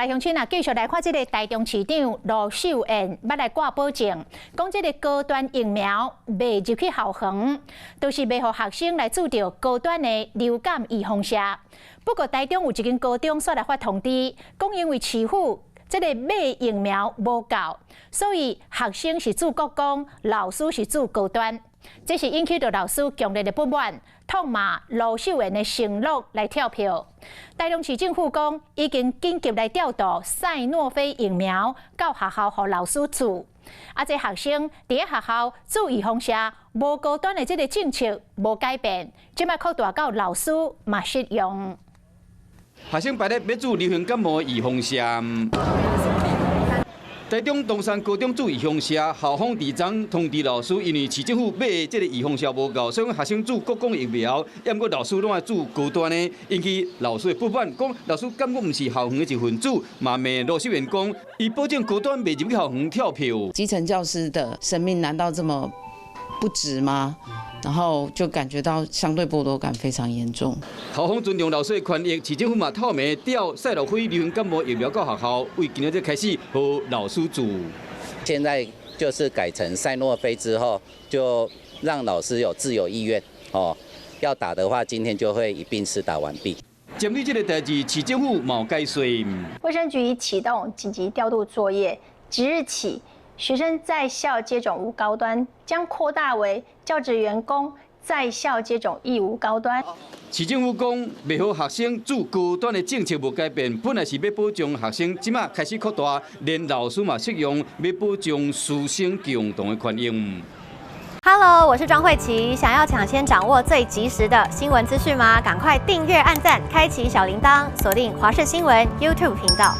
來鄉親啊，繼續來看這个台中市長盧秀燕，欲來掛保證，講這个高端疫苗袂入去校園，都是袂予學生來注著高端的流感預防射。不過台中有一間高中煞來發通知，講因為市府這个買疫苗無夠，所以學生是注國光，老師是注高端。這是引起著老師強烈的不滿，痛罵盧秀燕的承諾來跳票。台中市政府講已經緊急來調度賽諾菲疫苗到學校予老師注。啊，這學生佇咧學校注預防射無高端的這个政策無改變，這擺擴大到老師嘛適用。學生排咧欲注流行感冒預防射。台中東山高中注預防射，校方佇昨通知老師，因為市政府買的這个預防射無夠，所以學生注國光疫苗，毋過老師攏愛注高端的，引起老師的不滿，講老師感覺毋是校園的一份子，嘛罵盧秀燕講，伊保證高端袂入去校園跳票。基層教師的生命難道這麼不值嗎？然後就感覺到相對剝奪感非常嚴重。校方尊重老師的權益，市政府嘛透明調賽諾菲流行感冒疫苗到學校，為今仔日開始予老師注。現在就是改成賽諾菲之後，就讓老師有自由意願哦，要打的話，今天就會一併施打完畢。針對這个代誌，市政府嘛解說。衛生局已啟動緊急調度作業，即日起，學生在校接種無高端，將擴大為教職員工在校接種亦無高端。市政府講，袂予學生注高端的政策無改變，本來是欲保障學生，這馬開始擴大，連老師嘛適用，欲保障師生共同的權益。 Hello，我是莊慧琪，想要搶先掌握最及時的新聞資訊嗎？趕快訂閱、按讚、開啟小鈴鐺，鎖定華視新聞 YouTube 頻道。